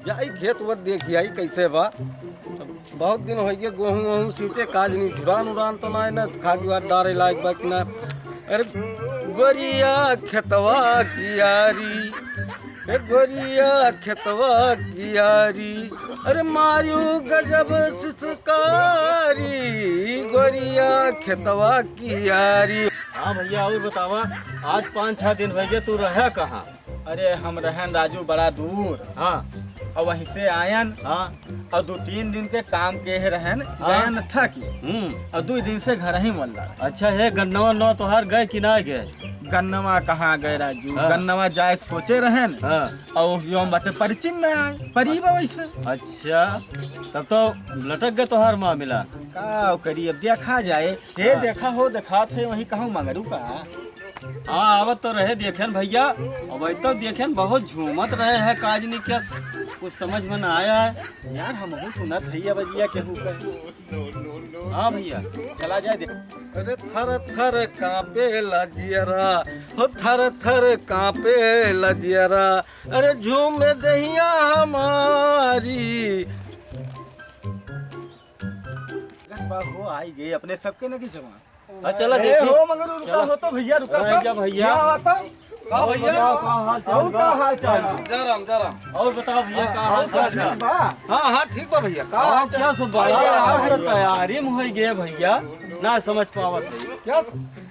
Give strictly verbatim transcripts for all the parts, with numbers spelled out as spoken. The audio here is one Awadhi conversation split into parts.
जाई खेत वत देखी आई कैसे बा। बहुत दिन होइ गए गोहूँ वोहूँ सींचे, काज नहीं, झुरान उरान तो ना है ना, खाद वाद डारे लायक बा कि ना। अरे गोरिया खेतवा कियारी, ए गोरिया खेतवा कियारी, अरे मारू गजब सिसकारी, गोरिया खेतवा कियारी। हाँ भैया, और बतावा, आज पाँच छह दिन होइ गए, तू रहे कहाँ? अरे हम रहन राजू बड़ा दूर। हाँ। और वहीं से आयन। हाँ। और दो तीन दिन के काम के ही रहन, हाँ। गयन थकी। हम्म। और दो दिन से घर ही मल्ला। अच्छा, हे गन्नवा उन्नवा तोहार गए कि ना गए? गन्नवा कहाँ गए राजू? हाँ। गन्नवा जाए के सोचे रहन। हाँ। और यो बाटे परिचिन ना आए, परीब वैसे। अच्छा, तब तो लटक गए तोहार मामला। का करी, अब देखा जाए। हे हाँ। देखा हो, देखा थे वही कहूँ मंगरू का। हाँ, आवत तो रहे देखेन भैया, अब तो देखेन बहुत झूमत रहे है, काज नहीं क्या, कुछ समझ में ना आया है। यार, हमहू सुनत है ये बजिया केहू के। हाँ भैया। चला जाए दे। अरे थर थर कांपे ला जियरा, हो थर थर कांपे ला जियरा, अरे झूमे दहिया हमारी। बा हो, आई गए अपने सबके नगीचवा। हाँ, चला ए, देखी। हो, मगर रुका चला। हो तो भैया, रुका अरे, तो। जा भैया। क्या बात है? का और भैया? बताओ, का हाल चाल और बा? का हाल चाल? जय राम, जय राम। और बताओ भैया, का हाल चाल बा? बा? हाँ, हाँ, ठीक बा भैया। का और हाल चाल? क्या सब बा? भैया, आप तो तैयारी में हो गए भैया, ना समझ पावत है। क्या?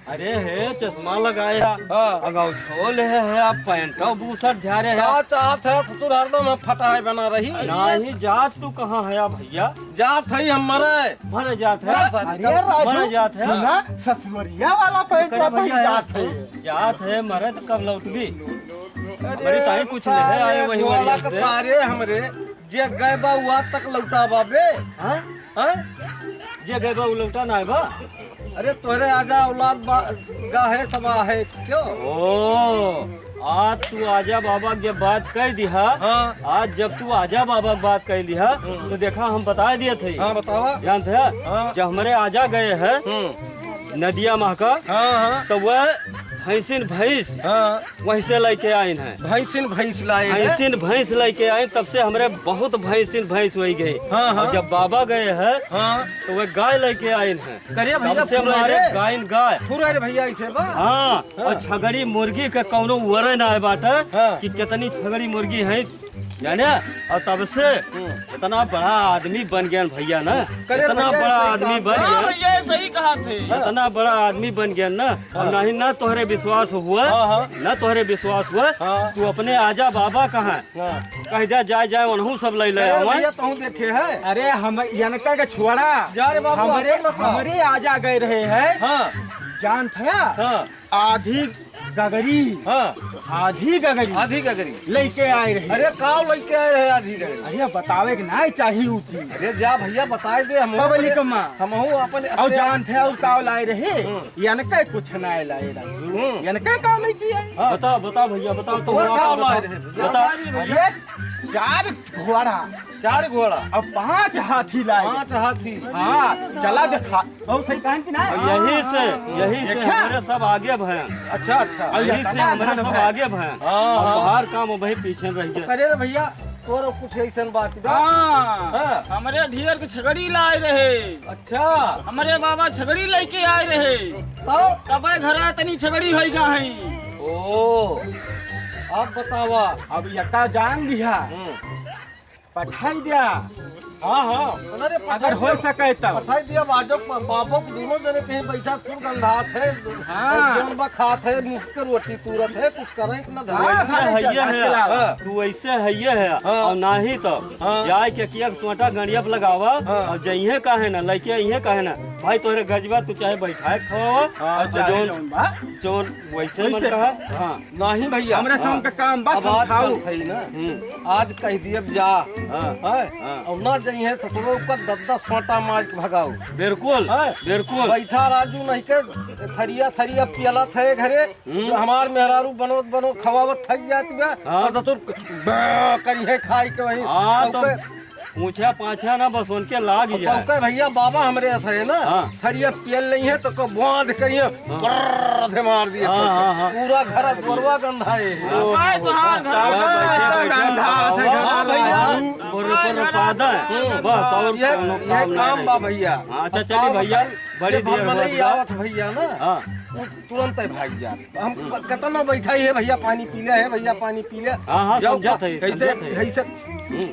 अरे हे, चश्मा लगाया, हाँ। अगाऊ छोल है, है, आप पैंट और बूसट झारे है। का चाहत है, ससुर हरदम हम फटाए बना रही। नहीं, जात तू कहाँ है भैया? जात है हम मरे। मरे जात है? जात है। अरे राजू, मरे जात है? सुना, ससुरिया वाला पैंट करे पहन भैया, जात है। जात है, मरे तो कब लौटबी? अरे हमरे ताई कुछ नहीं है, सारे आए वही घोड़ा वजह के से। सारे हमरे, जे गए बा, उ आज तक लौटा बा बे। हाँ? हाँ? जे गए बा, उ लौटा ना आए बा? अरे तोहरे आजा औलाद बा, गा है, तबाह है, क्यों? ओ, आज तू आजा बाबा के जब बात कह दिहा, हाँ। आज जब तू आजा बाबा के बात कह दिहा, हम्म। तो देखा हम बता दिए थे। हाँ, बतावा। जानत है? हाँ। जब हमरे आजा गए हैं, हम्म। नदिया महका, हाँ, हाँ। तो वह भैंसिन भैंस हाँ। वहीं से लेके आइन है। भैंसिन भैंस लाए हैं। भैंसिन भैंस लेके आइन, तब से हमरे बहुत भैंसिन भैंस होइ गई। हाँ, हाँ। और जब बाबा गए हैं, हाँ। तो वह गाय लेके आइन है। करे भैया, तब से फुरा हमारे रे। गायन गाय। फुरा रे भैया, ऐसे बा। हाँ, हाँ। और छगड़ी मुर्गी के कौनो वरे ना है बाटे हाँ। कि कितनी छगड़ी मुर्गी है, जाने? और तब से हम्म। इतना बड़ा आदमी बन गया भैया ना, करे इतना भैया, बड़ा ऐसे आदमी काम बन बा। गया। हाँ भैया, सही कहा थे। हाँ। इतना बड़ा आदमी बन गया ना, और हाँ। नहीं ना तोहरे विश्वास हुआ, हाँ, हाँ। ना तोहरे विश्वास हुआ, हाँ। तू अपने आजा बाबा कहाँ हाँ। कह दिया जाए, जाए, उनहू सब ले ले अरे आवा। भैया, तहूँ देखे है। अरे हम यनका के छोड़ा। जा रे बाबू, हमरे, अपन बताओ। हमरे आजा गए रहे हैं। हाँ। जानत है? हाँ। आधी गगरी। हाँ। आधी गगरी। आधी गगरी। लेके आए रहे। अरे, काव लेके आए रहे आधी गगरी? अरे, बतावे के ना चाही उ चीज। अरे, जा भैया, बताए दे, हम पब्लिक मा। हमहू अपन, और अपने जानत है, और काव लाए रहे? हम्म। यनके कुछ ना लाए राजू। हम्म। यनके काम नहीं किया। हाँ। बताओ, बताओ भैया, बताओ तो और बताओ, का बताओ। लाए रहे भैया? बताओ। अरे, चार घोड़ा। चार घोड़ा। और पांच हाथी लाए। पांच हाथी। हाँ, चला देखा। बहुत सही कहन कि ना? और यही से, यही से देखा? हमारे सब आगे भयन। अच्छा, अच्छा। और यही से हमारे सब आगे भयन। हाँ, और हाँ। तोहार काम वही पीछे रह गया। करे रे भैया, तोरो कुछ ऐसन बात बा? हाँ, हाँ। हमरे ढेर के छगड़ी लाए रहे। अच्छा। हमरे बाबा छगड़ी लेके आए रहे। तब? तबे घरा तनी छगड़ी होई गा है। ओ, अब बतावा। अब यका जान लिहा। हम्म। पठाई द्या। हाँ, हाँ। अरे, पठाई अगर हो द्या। सके तब। पठाई द्या, बाजो, बाबो के दोनों जने कहीं बैठा, सुर गंधात है। हाँ। जौन बा खात है, मुफ्त के रोटी तूरत है, कुछ करे कि ना धरे। हाँ, वैसे हाँ, है ये हाँ, है। चलावा। हाँ। तू वैसे है ये है। हाँ। और नाही तो हाँ। जाए के किया सोटा गड़िया पे लगावा हाँ। और जइहे काहे ना, लइके अइहे काहे ना। भाई तोहरे गजबा तू चाहे बैठाए खावा हाँ, और चाहे जौन, जौन बा। जौन वैसे मन वैसे। कहा। हाँ। नाही भैया। हमरे हाँ। संग के काम बा, अब आज समझाऊ। चलत हई ना। हम्म। आज कह दियब जा। हाँ। हैं? हाँ। और ना जइहे ससुरो ऊपर दस दस सोटा मार के भगाऊ। बिल्कुल। हैं? बिल्कुल। बैठा राजू नहीं के थरिया थरिया पियला थे घरे। हम्म। जो हमार मेहरारू बनोत बनो खवावत थक जात बा। हाँ। और ससुर बा करिहे खाई के वही। हाँ, और तो के पूछा पाछा ना, बस उनके लाग ही अब जाए। चौके भैया बाबा हमरे थे ना, हाँ। थरिया पियल नहीं है तो को बांध करिए, हाँ। बर्र से मार दिए हाँ, थे। हाँ, हाँ। पूरा घर गोरवा गंधा है। हाँ। भाई, तोहार घर हाँ, गंधा बैठे, बैठे। गंधा हाँ, थे, हाँ, गंधा भैया। है। पा दे। हम्म। बस, और ये, कौनो ये काम काम नहीं बा रही। भैया। हाँ, अच्छा, अब चलिए का भैया, बताई, बड़ी ये देर हो भलमनई गया। आवत भैया ना, हाँ। वो तुरंत ही भाग जात। हम हम्म। क-, कितना बैठा ही है, "भैया पानी पी ले, है भैया पानी पी ले।" हाँ, हाँ, जाओ समझत का-, है, कैसे, समझत है। ऐसे, हम्म।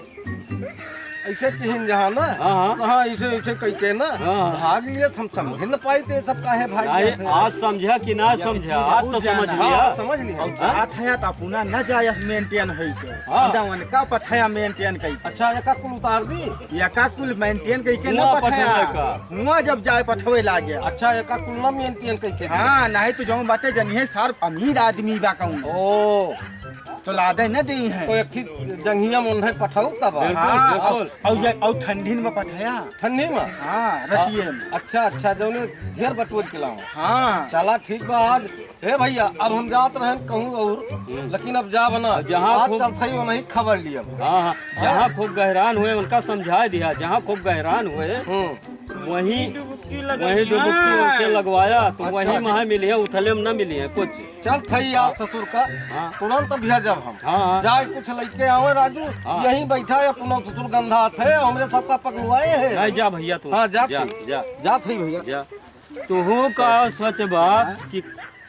ऐसे किहिन जहाँ ना, हाँ, हाँ। तो हाँ, ऐसे, ऐसे कह के ना, हाँ, हाँ। भाग लिए, हम समझे न पाई, तो ये सब काहे भाग अरे, जाते हैं? आज समझा कि ना ये समझा? चीज आज और तो समझ जाना। लिया। हाँ, समझ लिया। और हाँ? जात है तो अपना न जाए maintain है के। हाँ। अंडा उनका पठाया maintain कई के। अच्छा, एका कुल उतार दी? एका कुल maintain कई के हुआ न पठाया। पठवे का। हुआ जब जाए पठवे लागे। अच्छा, एका कुल न maintain कई के। हाँ, नहीं तो जौन बाटे जनिए सार अमीर आदमी बा कौन। ओ। तो लादे न दी है। तो एक ठीक जंघिया में उन्हें पठाऊ तब। बिल्कुल, हाँ, बिल्कुल। और, और ये, और ठंडी में पठाया। ठंडी में? हाँ, रतिये में। अच्छा, अच्छा, जौने ढेर बटोर के लाओ। हाँ। चला ठीक बा आज। हे भैया, अब हम जात रहन कहूँ और, हम्म। लेकिन अब जा बना। अब जहाँ आज खूब चलत हई वहीं खबर लिया। हाँ, हाँ, जहाँ खूब गहरान हुए उनका समझा दिया, जहाँ खूब गहरान हुए, हम्म। वहीं, डुबकी लगवाया। वहीं डुबकी उनसे लगवाया, तो अच्छा, वहीं अच्छा। वहाँ मिली है, उथले में न मिली है कुछ। चल थई यार ससुर का, हाँ। तुरंत भेजब हम। हाँ, हाँ। जाए कुछ लइके आवे राजू, हाँ। यहीं बैठा है अपना ससुर गंधा थे, हमरे सबका पकलुआए है। नहीं, जा भैया तू। हाँ, जा जा, थई। जा। जा थई भैया। जा। तुहू का सोचबा कि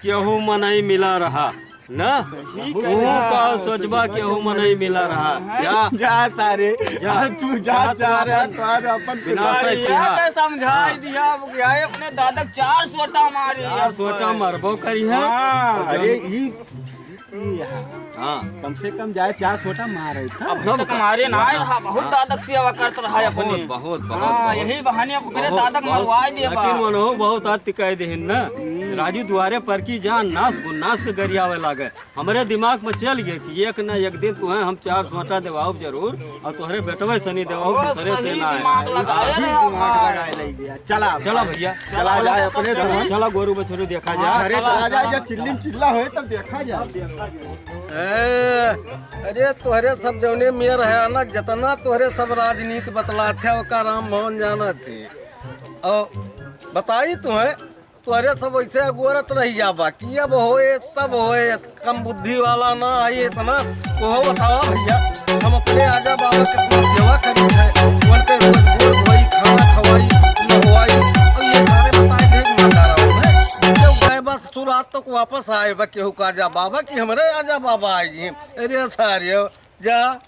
केहू मनई मिला रहा, ना? सही तू कहा। का सोचबा केहू मनई मिला रहा। जा। जा सारे, जा। तू जा, जा, तू जा रे, अपन तू अपन विनाश है। भैया किया। के समझाई हाँ। दिया, अब क्या है, अपने दादा चार सोटा मारी चार अब। सोटा मरबो करी है। हाँ। और अरे, जौन ई, ई, हाँ। हाँ। कम से कम जाए चार सोटा मारे था। अब तब तक का? मारे ना आए रहा, बहुत हाँ। दादक सेवा करत रहा है बहुत, अपने। बहुत, बहुत, हाँ, बहुत। यही बहाने अपने बहुत, दादक बहुत। मरवाए दिए बा। लेकिन मनहु बहुत अति कह देहिन ना। हम्म। राजू दुआरे पर की जान नास गुन्नास के गरियावे लागे। हमरे दिमाग में चल गए कि एक ना एक दिन तुहें हम चार सोटा देवाउब जरूर, और तोहरे बेटवे सनी देवाउब, बहुत दूसरे से सही ना है। दिमाग लगाए अभी रहे हो दिमाग भाई। लगाए लग गया। चला चला भाई। भैया। चला जाए अपने चला, से। चला गोरू बछरू देखा जाए। हाँ, घरे चला, चला जाए, चला। जब चिल्ली में चिल्ला होए तब देखा जाए। ए, अरे तोहरे सब जौने मेर है ना, जितना तोहरे सब राजनीति बतलात है, ओका राम भवन जानत है। और बताई तुहें, तोहरे सब वैसे अगोरत रही जाबा कि अब होए, तब होए, कम बुद्धि वाला ना आई इतना। ओहो बतावा भैया, हम अपने आजा बाबा के अपनी सेवा करी है, उनके रोज गोड़ धोई, खाना खवाई, नहवाई, और ये सारे बताए देख ना रहा हूँ मैं। जब गए बा ससुराल तो वापस आए बा केहू का आजा बाबा कि हमरे आजा बाबा आई हैं। अरे सारे जा।